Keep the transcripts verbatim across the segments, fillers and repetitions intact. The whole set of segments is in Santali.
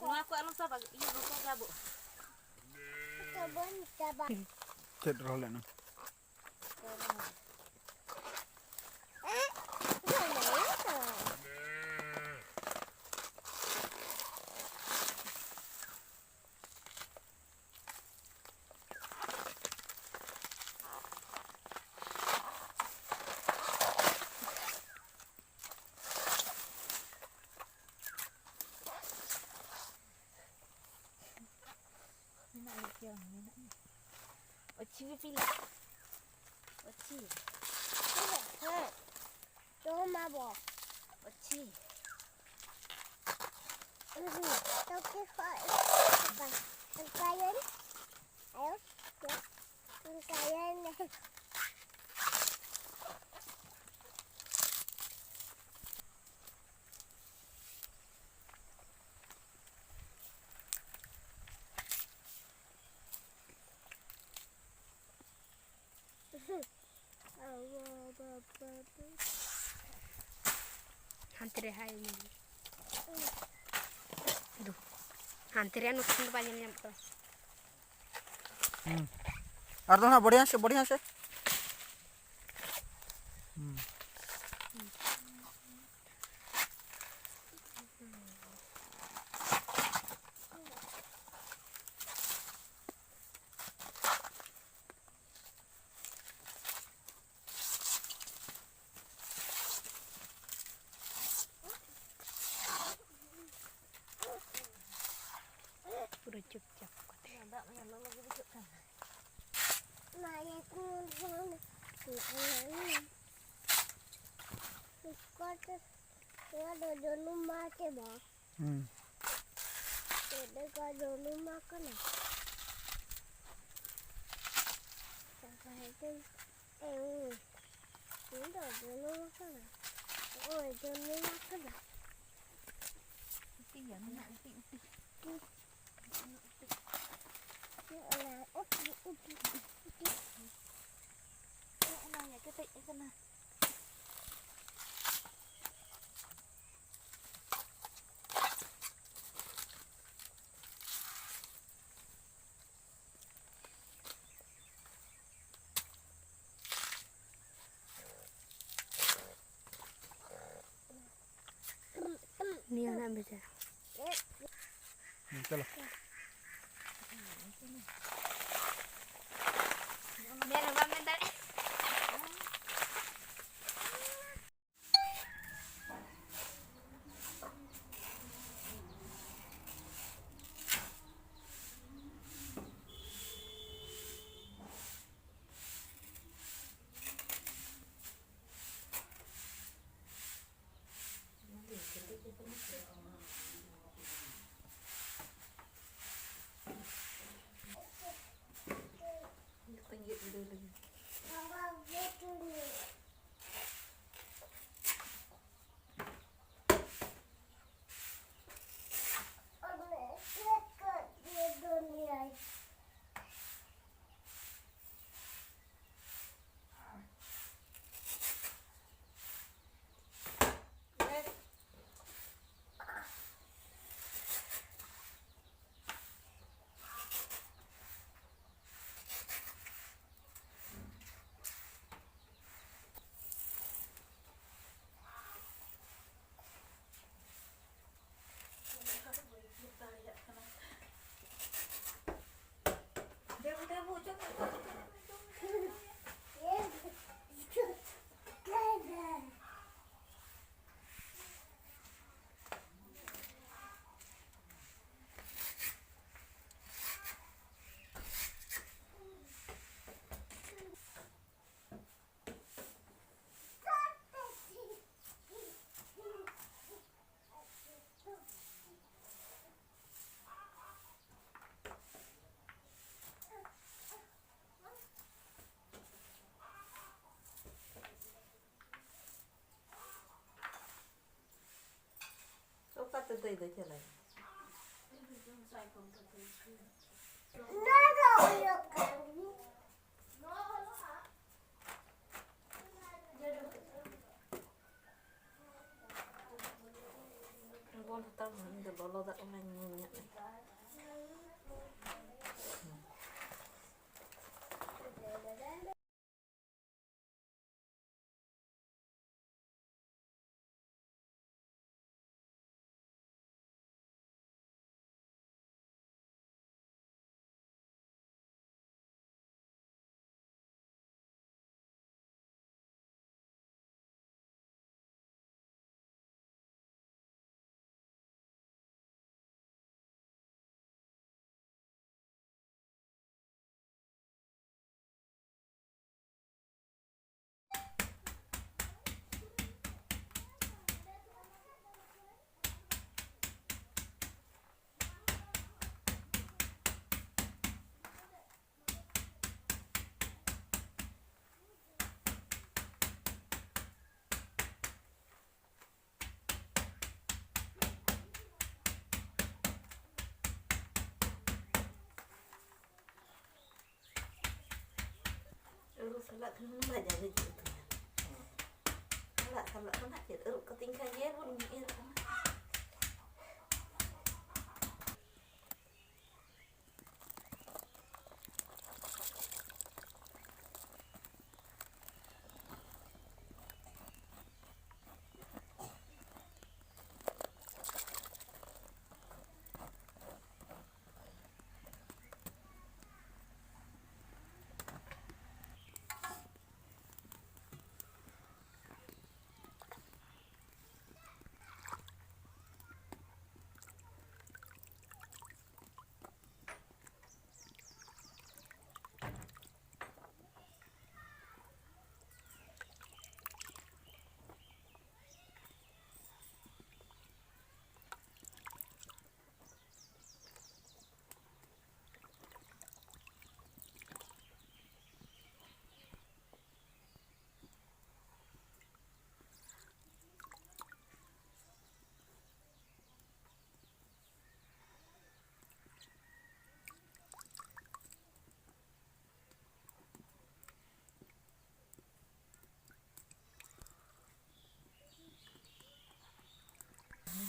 ᱱᱚᱣᱟ ᱠᱚ ᱟᱞᱚᱢ ᱥᱟᱵᱟ, ᱤᱭᱟᱹ ᱵᱟᱠᱚ ᱜᱟᱵᱚᱜᱼᱟ᱾ ᱪᱮᱫ ᱨᱚᱦᱚᱲ ᱞᱮᱱᱟ? ᱢᱮᱱᱟᱜ ᱜᱮᱭᱟ, ᱢᱮᱱᱟᱜ ᱜᱮᱭᱟ᱾ ᱚᱪᱷᱤ ᱵᱤᱯᱤᱞᱟ᱾ ᱚᱪᱷᱤ᱾ ᱦᱮᱸ᱾ ᱡᱚᱢ ᱟᱵᱚ᱾ ᱚᱪᱷᱤ᱾ ᱛᱚᱠᱤ ᱠᱷᱚᱡ ᱚᱱᱠᱟᱭᱮᱱ᱾ ᱟᱭᱳ, ᱚᱱᱠᱟᱭᱮᱱ᱾ ᱦᱟᱱᱛᱮ ᱨᱮ ᱦᱟᱭ ᱢᱮ᱾ ᱫᱩ᱾ ᱦᱟᱱᱛᱮ ᱨᱮ ᱱᱩᱠᱩ ᱫᱚ ᱵᱟᱭ ᱧᱮᱞ ᱧᱟᱢᱚᱜ ᱠᱟᱱᱟ᱾ ᱦᱩᱸ᱾ ᱟᱨ ᱫᱚ ᱱᱟᱜ ᱵᱚᱲᱦᱮ ᱥᱮ, ᱵᱚᱲᱦᱮ ᱥᱮ᱾ ᱦᱩᱸ᱾ ᱯᱩᱨᱟᱹ ᱪᱩᱯᱪᱟᱯ ᱠᱟᱛᱮ᱾ ᱫᱟᱜ ᱢᱟ ᱞᱚᱞᱚ ᱜᱮ ᱵᱩᱡᱷᱟᱹᱜ ᱠᱟᱱᱟ᱾ ᱱᱚᱣᱟ ᱫᱚ ᱡᱚᱱᱩᱢ ᱢᱟ ᱪᱮ ᱵᱟᱝ? ᱦᱩᱸ᱾ ᱪᱮᱫ ᱞᱮᱠᱟ ᱡᱚᱱᱩᱢ ᱢᱟ ᱠᱟᱱᱟ? ᱛᱟᱦᱮᱸ ᱠᱟᱱ, ᱮ, ᱩᱱᱤ ᱫᱚ ᱡᱚᱱᱩᱢ ᱢᱟ ᱠᱟᱱᱟ᱾ ᱱᱚᱜᱼᱚᱭ ᱡᱚᱱᱩᱢ ᱢᱟ ᱠᱟᱱᱟ᱾ ᱩᱴᱤ ᱜᱮᱭᱟ, ᱢᱮᱱᱟᱜ ᱩᱴᱤ, ᱩᱴᱤ᱾ ᱱᱚᱜᱼᱚ ᱱᱟ ᱩᱴᱤ, ᱩᱴᱤ, ᱩᱴᱤ᱾ ᱱᱚᱜᱼᱚ ᱱᱟ ᱠᱮᱴᱮᱡ ᱟᱠᱟᱱᱟ᱾ ᱱᱤᱭᱟᱹ ᱱᱟᱜ ᱵᱷᱮᱡᱟ᱾ ᱦᱩᱸ, ᱪᱚᱞᱚ᱾ ᱢᱮᱱ ᱦᱚᱸ ᱵᱟᱢ ᱢᱮᱱ ᱫᱟᱲᱮᱭᱟᱜᱼᱟ᱾ ᱚᱠᱟ ᱛᱮ ᱫᱟᱹᱭ ᱫᱚ ᱪᱟᱞᱟᱜ? ᱱᱚᱣᱟ ᱫᱚ ᱦᱩᱭᱩᱜ ᱠᱟᱱ ᱜᱮ᱾ ᱥᱟᱞᱟᱜ ᱠᱷᱟᱱ ᱵᱷᱟᱡᱟ ᱜᱮ ᱡᱩᱛ ᱠᱟᱱᱟ᱾ ᱟᱲᱟᱜ ᱥᱟᱞᱟᱜ ᱫᱚ ᱱᱟᱜ ᱪᱮᱫ ᱟᱹᱨᱩᱵ ᱠᱟᱛᱮᱧ ᱠᱷᱟᱱ ᱜᱮ ᱵᱩᱞᱩᱝ ᱤᱧ ᱮᱨ ᱠᱟᱱᱟ᱾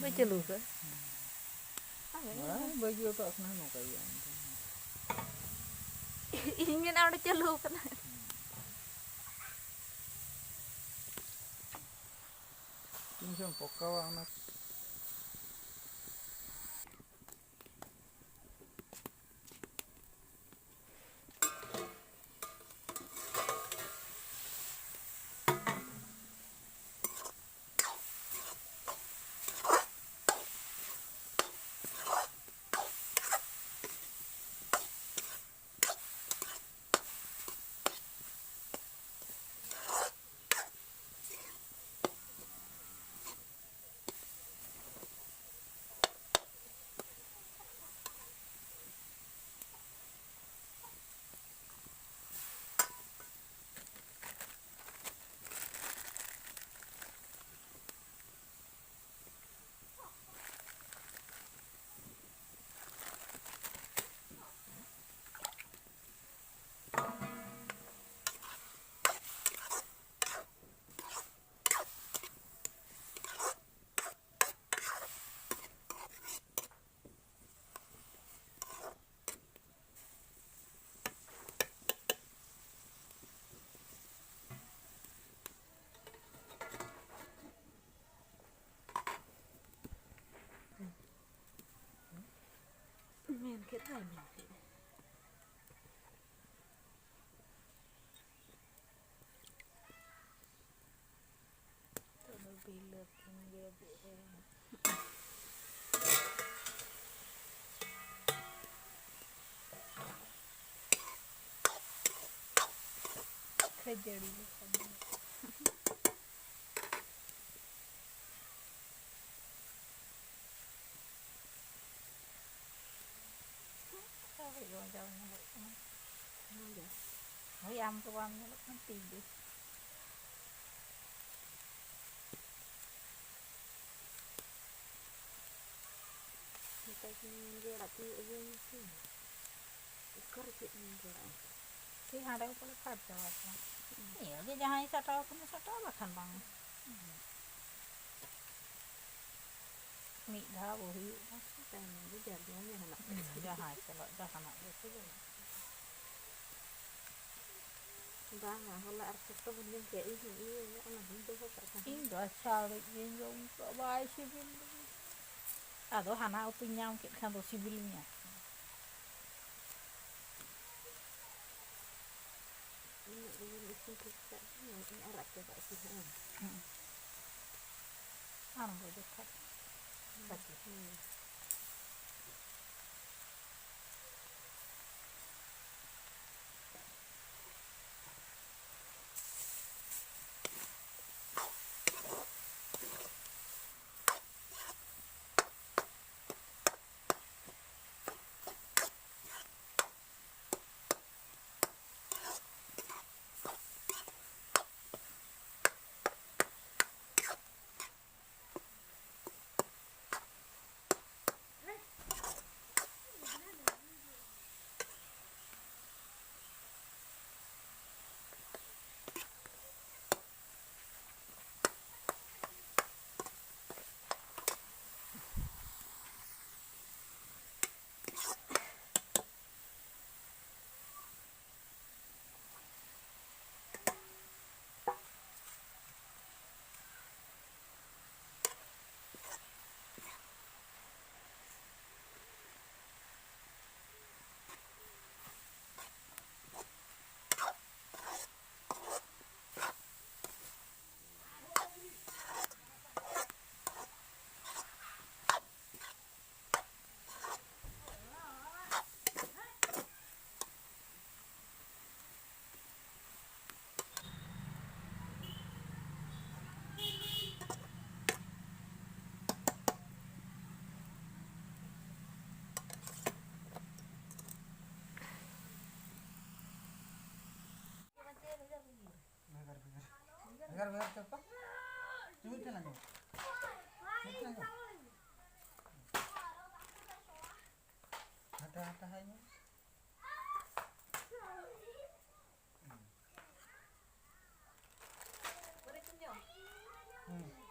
ᱵᱟᱹᱧ ᱪᱟᱹᱞᱩ ᱟᱠᱟᱫᱟ᱾ ᱵᱟᱝ, ᱵᱟᱹᱜᱤ ᱦᱚᱴᱚ ᱠᱟᱜ ᱠᱟᱱᱟ, ᱱᱚᱝᱠᱟ ᱜᱮ ᱟᱢ ᱫᱚ᱾ ᱤᱧ ᱢᱮᱱᱟ ᱚᱸᱰᱮ ᱪᱟᱹᱞᱩ ᱟᱠᱟᱱᱟ᱾ ᱛᱤᱱ ᱡᱚᱦᱚᱜ ᱯᱚᱠᱟᱣᱟ ᱚᱱᱟ᱾ ᱪᱮᱫ ᱵᱟᱭ ᱢᱮᱱ ᱠᱮᱫᱟ? ᱱᱤᱛᱚᱜ ᱫᱚ ᱵᱤᱞᱟᱹᱛᱤᱧ ᱜᱮᱫ ᱮᱫᱟ᱾ ᱠᱷᱟᱹᱡᱟᱹᱲᱤ ᱞᱮᱠᱟ ᱧᱮᱞᱚᱜ ᱠᱟᱱᱟ᱾ ᱚᱠᱟ ᱦᱩᱭᱩᱜᱼᱟ, ᱡᱟᱣ ᱧᱮᱞᱚᱜ ᱠᱟᱱᱟ᱾ ᱦᱳᱭ, ᱟᱢ ᱫᱚ ᱵᱟᱢ ᱧᱮᱞᱚᱜ ᱠᱟᱱᱟ, ᱴᱷᱤᱠ ᱜᱮ᱾ ᱢᱮᱛᱟᱭ ᱠᱟᱹᱱᱟᱹᱧ, ᱢᱩᱱᱜᱟᱹ ᱟᱲᱟᱜ ᱛᱤᱭᱳᱜ ᱟᱹᱜᱩᱭ ᱢᱮᱥᱮ᱾ ᱚᱠᱟᱨᱮ ᱪᱮᱫ ᱢᱩᱱᱜᱟᱹ ᱟᱲᱟᱜ? ᱥᱮ ᱦᱟᱸᱰᱮ ᱠᱚᱞᱮ ᱯᱷᱟᱴ ᱪᱟᱵᱟ ᱠᱚᱣᱟ᱾ ᱦᱩᱸ᱾ ᱱᱤᱭᱟᱹ ᱜᱮ ᱡᱟᱦᱟᱸᱭ ᱥᱟᱴᱟᱣ ᱠᱟᱱᱟ ᱥᱟᱴᱟᱣ, ᱵᱟᱠᱷᱟᱱ ᱵᱟᱝ᱾ ᱦᱩᱸ᱾ ᱢᱤᱫ ᱫᱷᱟᱣ ᱵᱚ ᱦᱩᱭᱩᱜᱼᱟ᱾ ᱛᱟᱭᱱᱚᱢ ᱜᱮ ᱡᱟᱨ ᱡᱮᱢᱚᱱ ᱡᱟᱦᱟᱱᱟᱜ ᱠᱚ᱾ ᱦᱩᱸ, ᱡᱟᱦᱟᱸᱭ ᱥᱟᱞᱟᱜ ᱡᱟᱦᱟᱱᱟᱜ ᱜᱮ ᱴᱷᱤᱠ ᱜᱮᱭᱟ᱾ ᱵᱟᱝᱟ, ᱦᱚᱞᱟ ᱟᱨ ᱥᱚᱠᱛᱚ ᱵᱚᱱ ᱡᱚᱢ ᱠᱮᱜᱼᱟ, ᱤᱧ ᱦᱚᱸ ᱤᱭᱟᱹ ᱚᱱᱟ ᱦᱚᱸᱧ ᱫᱚᱦᱚ ᱠᱟᱜ ᱛᱟᱦᱮᱸᱫ᱾ ᱤᱧ ᱫᱚ ᱟᱪᱪᱷᱟ ᱟᱹᱣᱲᱤ ᱜᱤᱧ ᱡᱚᱢ ᱠᱟᱜᱼᱟ, ᱵᱟᱭ ᱥᱤᱵᱤᱞ ᱞᱤᱧᱟ᱾ ᱟᱫᱚ ᱦᱟᱱᱟ ᱩᱛᱩᱧ ᱧᱟᱢ ᱠᱮᱫ ᱠᱷᱟᱱ ᱫᱚ ᱥᱤᱵᱤᱞᱤᱧᱟ᱾ ᱩᱱᱟᱹᱜ ᱜᱮᱵᱚᱱ ᱤᱥᱤᱱ ᱴᱷᱤᱠ ᱠᱟᱜ ᱠᱷᱟᱱ, ᱟᱨᱟᱜ ᱪᱟᱵᱟᱜ ᱤᱥᱤᱱ ᱦᱚᱸ᱾ ᱦᱩᱸ᱾ ᱟᱬᱜᱚ ᱡᱚᱠᱷᱚᱱ ᱵᱟᱹᱠᱤ᱾ ᱦᱩᱸ᱾ ᱵᱷᱮᱜᱟᱨ ᱵᱷᱮᱜᱟᱨ ᱪᱚᱯᱟ᱾ ᱪᱩᱢᱤ ᱴᱷᱮᱱ ᱟᱸᱡᱚᱢ᱾ ᱢᱤᱫᱴᱷᱮᱱ ᱟᱸᱡᱚᱢ᱾ ᱦᱟᱛᱟ, ᱦᱟᱛᱟ, ᱦᱟᱭ ᱢᱮ᱾ ᱦᱩᱸ᱾